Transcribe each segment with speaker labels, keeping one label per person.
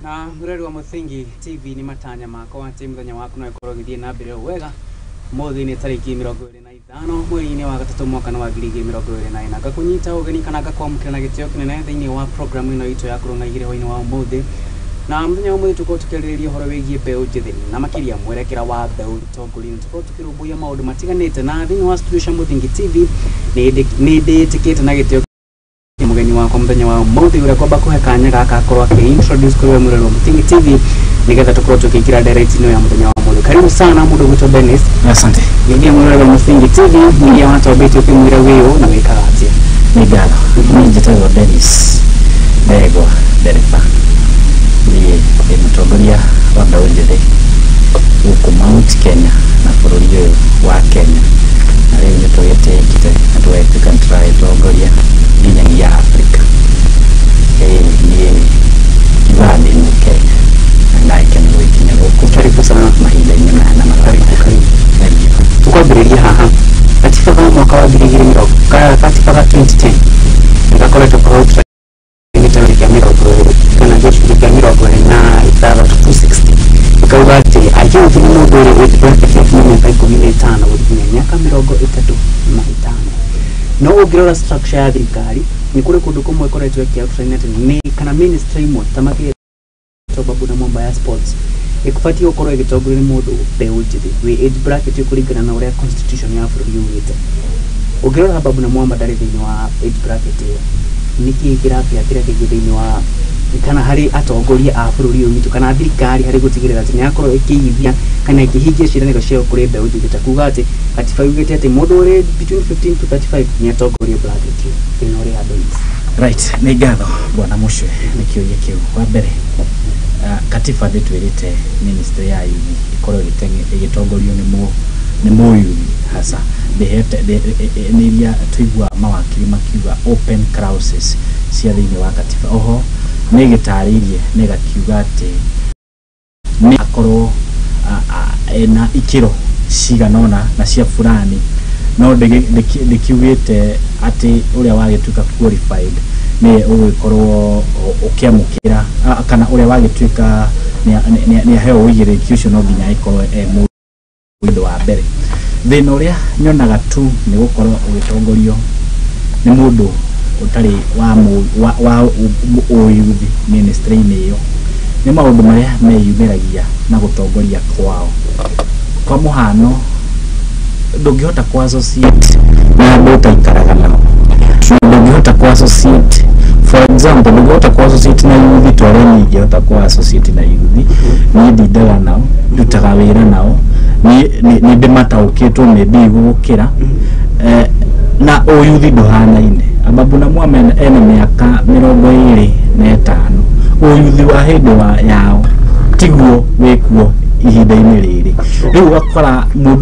Speaker 1: Na mwĩrori wa Mũthingi TV, nĩ matanya makwa atĩ mũthenya waku no ĩkorwo ũgĩthiĩ na mbere o wega. Ũmũthĩ nĩ tarĩki 25 mweri-inĩ wa gatatũ, mwaka wa 2024. Ngakũnyita ũgeni kana ngakwamũkĩra na gĩtĩo kĩnene thĩinĩ wa programu ĩno itũ ya Kũrũng'a Igĩrĩ hwaĩ-inĩ wa ũmũthĩ. Na mũthenya wa ũmũthĩ tũkorwo tũkĩarĩrĩria ũhoro wĩgiĩ mbeũ njĩthĩ na makĩria mwerekera wa mbeũ ũtongoria-inĩ. Tũkorwo tũkĩrũmbũiya maũndũ matiganĩte na thĩinĩ wa studio cia Mũthingi TV nĩ ndĩĩtĩkĩte na gĩtĩo mũgeni wakwa mũthenya wa ũmũthĩ, ũrĩa kwamba kũhe kanya gaka akorwo akĩ-introduce kũrĩ we mwĩrori wa Mũthingi TV nĩgetha tũkorwo tũkĩingĩra direct ĩno ya mũthenya wa ũmũthĩ. Karibu sana mũndũ gwĩtwo Dennis.
Speaker 2: Asante.
Speaker 1: Ningĩ mwĩrori wa Mũthingi TV, ningĩ watwambĩtie ũkĩmwĩra wĩũ na wĩkaga atĩa?
Speaker 2: Nĩ ngatho. Niĩ njĩtagwo Dennis Ndegwa Ndereba. Niĩ ndĩ mũtongoria wa mbeũ njĩthĩ gũkũ Mount Kenya na bũrũri ũyũ wa Kenya. Na rĩu nĩ tũgĩtĩkĩte na tũgatuĩka nĩ tũragĩtongoria nginyagia Afrika. Ĩĩ, niĩ njugaga ndĩ Mũkenya na ndagĩkena gũgĩkinya gũkũ.
Speaker 1: Karibu sana.
Speaker 2: Mahinda-inĩ maya na mathaa
Speaker 1: Karibu,
Speaker 2: maya.
Speaker 1: karibu.
Speaker 2: Thank you.
Speaker 1: Tukwambĩrĩria haha katiba ga mwaka wa ngiri igĩrĩ mĩrongo katiba ga 2010 nĩgakoretwo gĩtarũ kĩa 20 kana gĩcunjĩ kĩa 26, 260, ĩkauga atĩ ayouth nĩ mũndũ ũrĩa wĩ bracket ya kuma mĩaka 15 gũkinya mĩaka 35. No ũngĩrora structure ya thirikari, nĩ kũrĩ kũndũ kũmwe ĩkoretwo ĩkĩ outline atĩ nĩ kana ministry imwe ta makĩria Babu na Mwamba ya sports ĩbatiĩ gũkorwo ĩgĩtongorio nĩ mũndũ mbeũ njĩthĩ wĩ age bracket kũringana na ũrĩa constitution ya bũrũri yugĩte. Ũngĩrora, Babu na Mwamba ndarĩ thĩinĩ wa age bracket ĩyo. Nĩkĩ kĩrabĩa kĩrĩa kĩngĩ thĩinĩ wa kana harĩ atongoria a bũrũri ũyũ witũ kana thirikari harĩ gũtigĩrĩra atĩ nĩ yakorwo ĩkĩigithia kana ĩkĩhingia ciĩranĩro ciayo kũrĩ mbeũ njĩthĩ, ta kuga atĩ katiba yugĩte atĩ mũndũ ũrĩ between 15 to 35 nĩ atongorie bracket ĩyo? Thĩna ũrĩ handũ hizi?
Speaker 2: Right, nĩ ngatho bwana Mũcwe nĩ kĩũria kĩu. Wa mbere, katiba ndĩtwĩrĩte ministry ya youth ĩkorwo ĩgĩtongorio nĩ mũyuthi hasa. Ndĩhete nĩ iria tũiguaga mawakiri makiuga open clauses cia thĩinĩ wa katiba. Oho nĩ ĩgĩtarĩirie na ĩgakiuga atĩ nĩ akorwo ena ikĩro cigana ũna na cia fulani, no ndĩkiugĩte atĩ ũrĩa wagĩtuĩka qualified nĩwe ũgũgĩkorwo ũkĩamũkĩra kana ũrĩa wagĩtuĩka nĩ aheo ũigĩrĩrĩki ũcio no nginya agĩkorwo e mũndũ wa mbere. Thĩna ũrĩa nyonaga tu nĩ gũkorwo ũgĩtongorio nĩ mũndũ ũtarĩ wa wa ũyuthi ministry-inĩ ĩyo nĩ maũndũ marĩa meyumĩragia na gũtongoria kwao. Kwa mũhano, ndũngĩhota ku associate na andũ ũtaikaraga nao. Ndũngĩhota ku associate, for example, ndũngĩhota ku associate na yuthi ta ũrĩa niĩ ingĩhota ku associate na yuthi. Niĩ ndindaga nao, ndutaga wĩra nao, nĩ ndĩmataũkĩtwo maybe gũgũkĩra. Na ũyuthi ndũhanaine. Ababu na Mwamba ena mĩaka 25. Ũyuthi wa hĩndĩ wa yao tiguo wĩkuo ihinda-inĩ rĩrĩ. Rĩu ũgakora mũndũ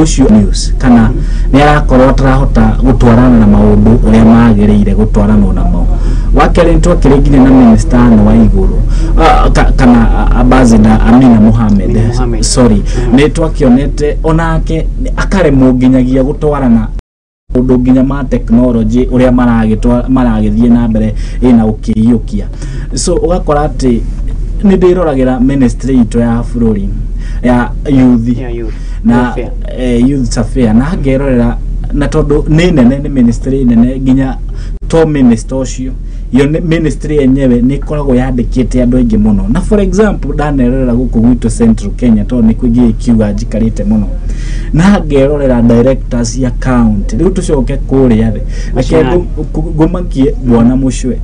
Speaker 2: ũcio news kana nĩ arakorwo atarahota gũtwarana na maũndũ ũrĩa magĩrĩire gũtwaranwo namo. Wa kerĩ, nĩ twakĩrĩ nginya na minister Anne Waigũrũ, kana ambassador Amina Mohamed.
Speaker 1: Amina Mohamed.
Speaker 2: Sorry, nĩ twakĩonete onake akaremwo nginyagia gũtwarana maũndũ nginya ma technology ũrĩa maragĩthiĩ na mbere ĩna ũkĩiyũkia. So ũgakora atĩ nĩ ndĩroragĩra ministry itũ ya bũrũri ya youth
Speaker 1: Ya youth.
Speaker 2: Na
Speaker 1: Welfare.
Speaker 2: Youth affair, na ngerorera na tondũ nĩ nene, nĩ ministry nene, nginya to minister ũcio, iyo nĩ ministry yenyewe nĩ ĩkoragwo yandĩkĩte andũ aingĩ mũno. Na for example, ndanerorera gũkũ gwitũ Central Kenya, tondũ nĩkuo ingĩkiuga njikarĩte mũno, na ngerorera directors ya county. Rĩu tũcoke kũrĩa thĩ, reke
Speaker 1: Mashinani.
Speaker 2: ngũmakie bwana Mũcwe,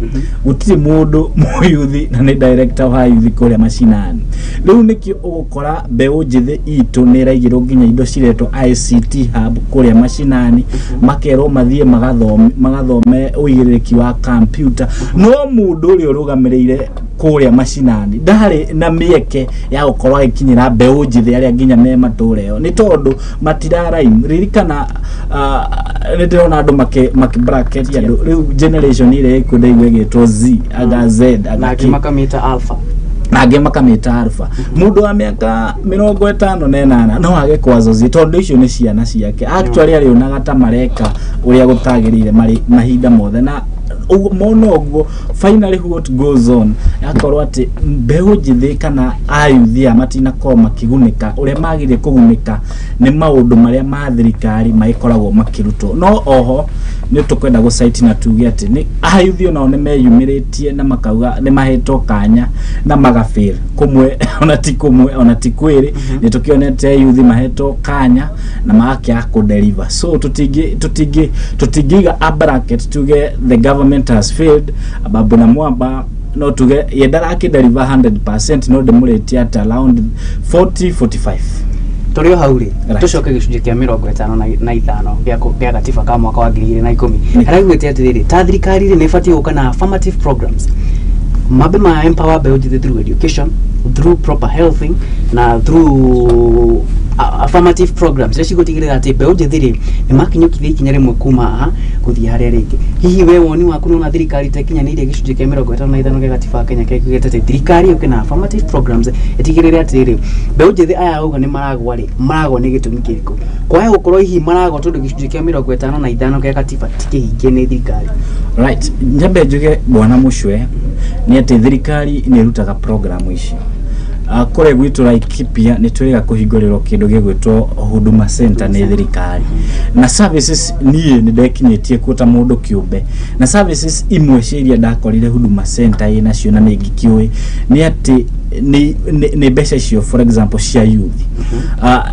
Speaker 2: gũtirĩ mũndũ mũyuthi na nĩ director wa youth kũrĩa macinani. Rĩu nĩkĩo ũgũkora mbeũ njĩthĩ itũ nĩ ĩraigĩrwo nginya indo ciretwo ICT hub kũrĩa macinani, makerwo mathiĩ magathome ũigĩrĩrĩki wa computer, no mũndũ ũrĩa ũrũgamĩrĩire kũrĩa macinani ndarĩ na mĩeke ya gũkorwo agĩkinyĩra mbeũ njĩthĩ arĩa nginya me matũra ĩyo, nĩ tondũ matiraraimu. Ririkana, nĩ ndĩrona andũ makĩ bracket andũ rĩu generation ĩrĩa ĩkuo, ndaigua ĩgĩtwo Z aga Z aga
Speaker 1: na angĩ
Speaker 2: K.
Speaker 1: makamĩta alpha.
Speaker 2: Na angĩ makamĩta alpha. Mũndũ wa mĩaka 58 no age kwazozi tondũ icio nĩ ciana ciake. Actually arĩonaga ta mareka ũrĩa gũtagĩrĩire marĩ mahinda mothe na Ũguo mona ũguo, finally what goes on, akorwo atĩ mbeũ njĩthĩ kana ayuthi aya matinakorwo makĩgunĩka ũrĩa magĩrĩire kũgunĩka nĩ maũndũ marĩa ma thirikari magĩkoragwo makĩrutwo. No oho nĩ tũkwenda gũcaiti na tuge atĩ nĩ ayuthi onao nĩ meyumĩrĩtie na makauga nĩ mahetwo kanya na magafail kũmwe, ona ti kũmwe, ona ti kwĩrĩ. Nĩ tũkĩonete yuthi mahetwo kanya na magakĩaga kũdeliver, so tũtingĩiga a bracket tuge the government has failed Ababu na Mwamba. No tuge ye ndarakĩdeliver 100%, no ndĩmũrĩtie at around 40 45.
Speaker 1: Tũrĩ o hau rĩ, tũcoke gĩcunjĩ kĩa 55 gĩa gatiba ka mwaka wa 2010, harĩa ugĩte atĩrĩrĩ, ta thirikari rĩ, nĩ ĩbatiĩ gũka na affirmative programs mambe ma empower mbeũ njĩthĩ through education, through proper healthing na through affirmative programs iria cigũtigĩrĩra atĩ mbeũ njĩthĩ rĩ, nĩ makinyũkithia ikinya rĩmwe kuma haha gũthiĩ harĩa rĩngĩ. Hihi we woni waku nona thirikari ta ĩkinyanĩirie gĩcunjĩ kĩa 55 gĩa gatiba wa Kenya kĩrĩa kiugĩte atĩ thirikari yũke na affirmative programs ĩtigĩrĩre atĩrĩrĩ, mbeũ njĩthĩ aya auga nĩ maragwa rĩ, maragwa nĩ gĩtũmi kĩrĩkũ? Kwahe gũkorwo hihi maragwa tondũ gĩcunjĩ kĩa 55 gĩa gatiba ti kĩhingie nĩ thirikari?
Speaker 2: Right, nyambe njuge, bwana Mucwe, nĩ atĩ thirikari nĩ ĩrutaga program ici. Kũrĩa gwitũ Laikipia nĩ twĩrĩga kũhingũrĩrwo kĩndũ gĩgwĩtwo Huduma Center nĩ thirikari na services. Niĩ nĩ ndekinyĩtie kuo ta mũndũ kĩũmbe, na services imwe cia iria ndakorire Huduma Center ĩ nacio na nĩ ngĩkĩũĩ nĩ atĩ nĩ mbeca icio, for example, cia youth.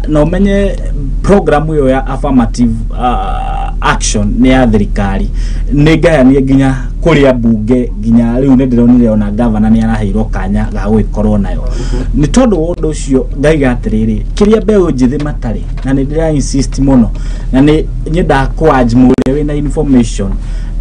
Speaker 2: Na ũmenye program ĩyo ya affirmative action nĩ ya thirikari, nĩ ngayanie nginya kũrĩa mbunge, nginya rĩu nĩ ndĩronire ona gavana nĩ araheirwo kanya ga gũgĩkorwo nayo. Nĩ tondũ wa ũndũ ũcio ngaiga atĩrĩrĩ, kĩrĩa mbeũ njĩthĩ matarĩ, na nĩ ndĩra insist mũno na nĩ nyendaga kũ-urge mũrĩa wĩna information,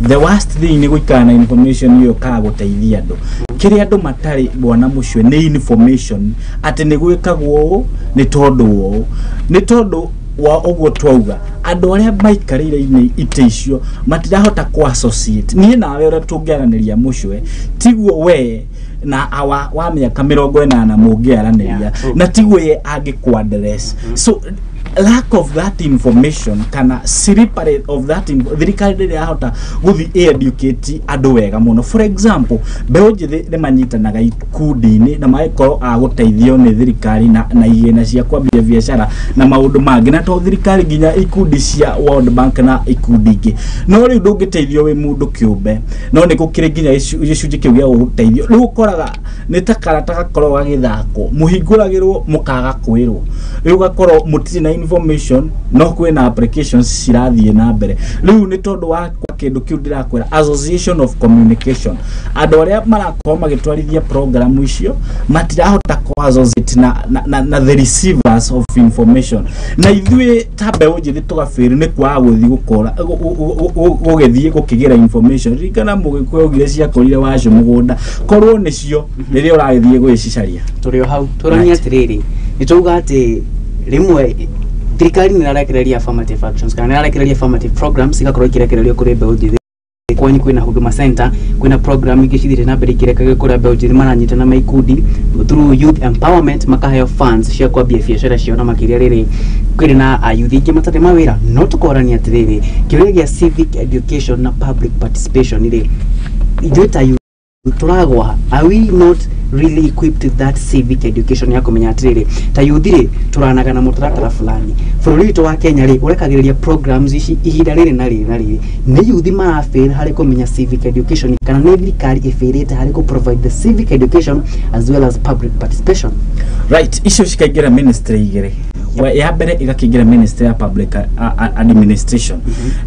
Speaker 2: the worst thing nĩ gũikara na information ĩyo kaga gũteithia andũ. Kĩrĩa andũ matarĩ, bwana Mũcwe, nĩ information atĩ nĩ gwĩkagwo ũũ nĩ tondũ wa ũũ, nĩ tondũ wa ũguo twauga andũ arĩa maikarĩire itĩ icio matirahota ku associate. Niĩ nawe ũrĩa tũngĩaranĩria, Mũcwe, tiguo we na awa wa mĩaka 80 mũngĩaranĩria,
Speaker 1: Yeah, true.
Speaker 2: na tiguo ye angĩkũ address. So lack of that information kana slippery of that thirikari ndĩrĩ yahota gũthiĩ ĩ-educate andũ wega mũno. For example, mbeũ njĩthĩ nĩ manyitanaga ikundi-inĩ na magakorwo a gũteithio nĩ thirikari na igĩna cia kwambia biacara na maũndũ mangĩ, na to thirikari, nginya ikundi cia World Bank na ikundi ingĩ. No rĩu ndũngĩteithio wĩ mũndũ kĩũmbe, no nĩ gũkĩrĩ nginya gĩcunjĩ kĩu gĩa gũteithio. Rĩu ũkoraga nĩ ta karata gakoragwo gagĩthakwo, mũhingũragĩrwo mũkaga kwĩrwo, rĩu ũgakorwo mũtirĩ na information, no kwĩna applications cirathiĩ na mbere. Rĩu nĩ tondũ wa kwa kĩndũ kĩu ndĩrakwĩra, association of communication, andũ arĩa marakorwo magĩtwarithia program icio matirahota ku associate na the receivers of information, na ithuĩ ta mbeũ njĩthĩ tũgabĩrĩ nĩ kwaga gũthiĩ gũkora gũgĩthiĩ gũkĩgĩra information. Ririkana mũgĩkũyũ augire ciakũrire wacio mũgũnda, korwo nĩcio rĩrĩa ũragĩthiĩ gwĩcicaria.
Speaker 1: Tũrĩ o hau tũranie atĩrĩrĩ, nĩ twauga atĩ rĩmwe thirikari nĩ ĩrarekereria affirmative actions kana nĩ ĩrarekereria affirmative programs igakorwo ikirekererio kũrĩ mbeũ njĩthĩ. Kwanyu kwĩna Huduma Center, kwĩna program ingĩ cithiĩte na mbere ikirekagio kũrĩa mbeũ njĩthĩ maranyitana ma ikundi through youth empowerment, makaheo funds cia kwambia biacara ciao, na makĩria rĩrĩ kwĩrĩ na ayuthi aingĩ matarĩ mawĩra. No tũkorania atĩrĩrĩ, kĩũria gĩa civic education na public participation rĩ, ithuĩ ta youth tũragwa, are we not really equipped with that civic education ya kũmenya atĩrĩrĩ, ta youth rĩ, tũranaga na mũtaratara fulani, bũrũri witũ wa Kenya rĩ, ũrekagĩrĩria programs ici ihinda rĩrĩ na rĩrĩ na rĩrĩ? Nĩ youth marafail harĩ kũmenya civic education kana nĩ thirikari ĩfailĩte harĩ kũ provide the civic education as well as public participation?
Speaker 2: Right, icio cikaingĩra ministry igĩrĩ. Ya mbere ĩgakĩingĩra ministry ya public administration,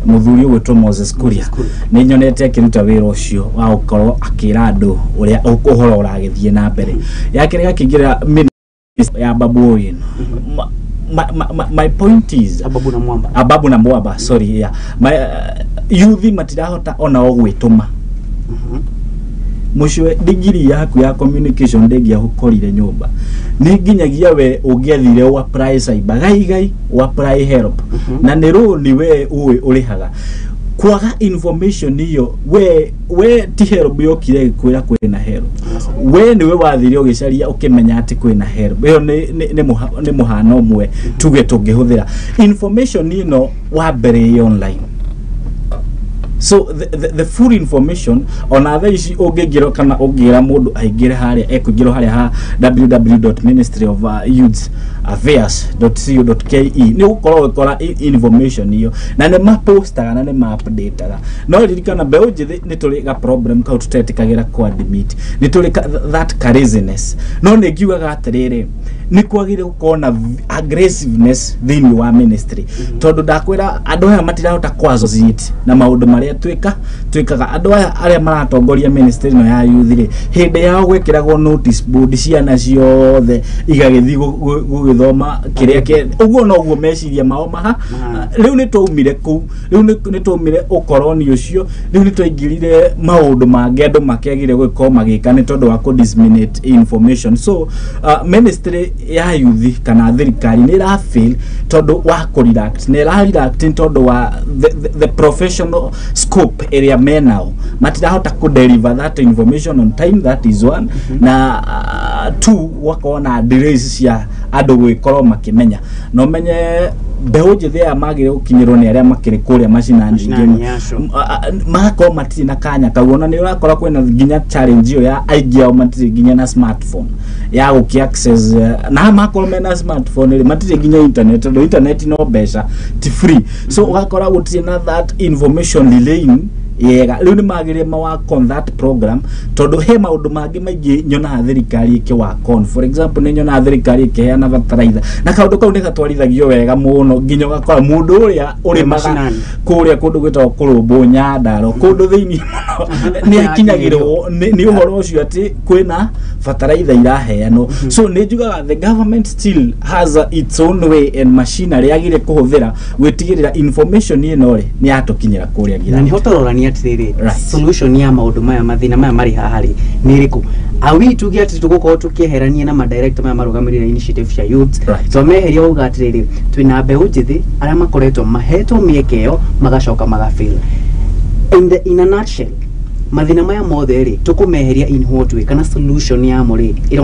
Speaker 2: mũthuri ũgwĩtwo Moses Kuria.
Speaker 1: Kuria.
Speaker 2: Nĩ nyonete akĩruta wĩra ũcio wa gũkorwo akĩra andũ ũrĩa ũhoro ũragĩthiĩ na mbere. Ya kerĩ ĩgakĩingĩra ministry ya Babu Owino. My point is
Speaker 1: Ababu na Mwamba.
Speaker 2: Ababu na Mwamba, sorry, yeah. Yuthi matirahota onao gwĩtũma. Mũcwe, digiri yaku ya communication ndĩngĩagũkorire nyũmba, nĩ nginyagia we ũngĩathire ũ apply cyber gaigai, ũ apply help, na nĩ rũni we ũĩ ũrĩhaga. Kwaga information iyo, we ti help yokire ĩgĩkwĩra kwĩna help, we nĩwe wathire ũgĩcaria ũkĩmenya atĩ kwĩna help ĩyo. Nĩ mũhano ũmwe tuge tũngĩhũthĩra information ĩno. Wa mbere, ĩ online. So the full information ona thaa ici ũngĩingĩra kana ũngĩra mũndũ aingĩre harĩa ekũingĩrwo harĩa ha www.ministryof.youthsaffairs.co.ke, nĩ ũgũkorwo ũgĩkora information iyo, na nĩ mapostaga na nĩ ma-updateaga. No ririkana, mbeũ njĩthĩ nĩ tũrĩ ga problem kau tũtetĩkagĩra ku admit, nĩ tũrĩ that craziness. No nĩ ngiugaga atĩrĩrĩ, nĩ kwagĩrĩire gũkorwo na aggressiveness thĩinĩ wa ministry, tondũ ndakwĩra andũ aya matirahota kũ associate na maũndũ marĩa twĩkaga. Andũ aya arĩa maratongoria ministry ĩno ya youth rĩ, hĩndĩ yao gwĩkĩragwo notice board, ciana ciothe igagĩthiĩ gũgĩthoma kĩrĩa kĩ ũguo, noguo meciria mao maha.
Speaker 1: Mahana.
Speaker 2: Rĩu nĩ twaumire kũu, rĩu nĩ twaumire ũkoroni ũcio, rĩu nĩ twaingĩrire maũndũ mangĩ andũ makĩagire gũkorwo magĩka nĩ tondũ wa kũ disseminate information. So ministry ya youth kana thirikari nĩ ĩra fail tondũ wa kũ react, nĩ ĩra react nĩ tondũ wa the professional scope ĩrĩa menao, matirahota kũ deliver that information on time. That is one. Na two, gwakorwo na delays cia andũ gwĩkorwo makĩmenya. Na ũmenye mbeũ njĩthĩ aya magĩrĩire gũkinyĩrwo nĩ arĩa makĩrĩ kũrĩa macinani.
Speaker 1: Macinani, yaco.
Speaker 2: Magakorwo matirĩ na kanya kau. Ona nĩ ũrakora kwĩna nginya challenge ĩyo ya aingĩ ao matirĩ nginya na smartphone ya gũkĩ access, na makorwo mena smartphone rĩ, matirĩ nginya internet, tondũ internet no mbeca, ti free. So ũgakora gũtirĩ na that information relaying yega. Rĩu nĩ magĩrĩire ma work on that program, tondũ he maũndũ mangĩ maingĩ nyonaga thirikari ĩkĩ work on. For example, nĩ nyonaga thirikari ĩkĩheana bataraitha, na kaũndũ kau nĩ gatwarithagio wega mũno, nginya ũgakora mũndũ ũrĩa ũrĩmaga
Speaker 1: Mashinani.
Speaker 2: kũrĩa kũndũ gwĩtagwo Kũrũmbũ, Nyandaro, kũndũ thĩinĩ mũno, nĩ akinyagĩrwo nĩ ũhoro ũcio atĩ kwĩna bataraitha iraheanwo. So nĩ njugaga the government still has its own way and machinery yagĩrĩire kũhũthĩra gwĩtigĩrĩra information ĩno rĩ nĩ yatũkinyĩra kũrĩa
Speaker 1: Na
Speaker 2: nginya.
Speaker 1: nĩho tũrorania atĩrĩrĩ, solution ya maũndũ maya, mathĩna maya marĩ haha rĩ, nĩ ĩrĩkũ? Awi tuge atĩ tũgũkorwo tũkĩeherania na madirector maya marũgamĩrĩire initiative cia youth, twameheria, uga atĩrĩrĩ, twĩna mbeũ njĩthĩ arĩa makoretwo mahetwo mĩeke ĩyo, magacoka magafail. In a nutshell, mathĩna maya mothe rĩ, tũkũmeheria in what way, kana solution yamo rĩ ĩroneka?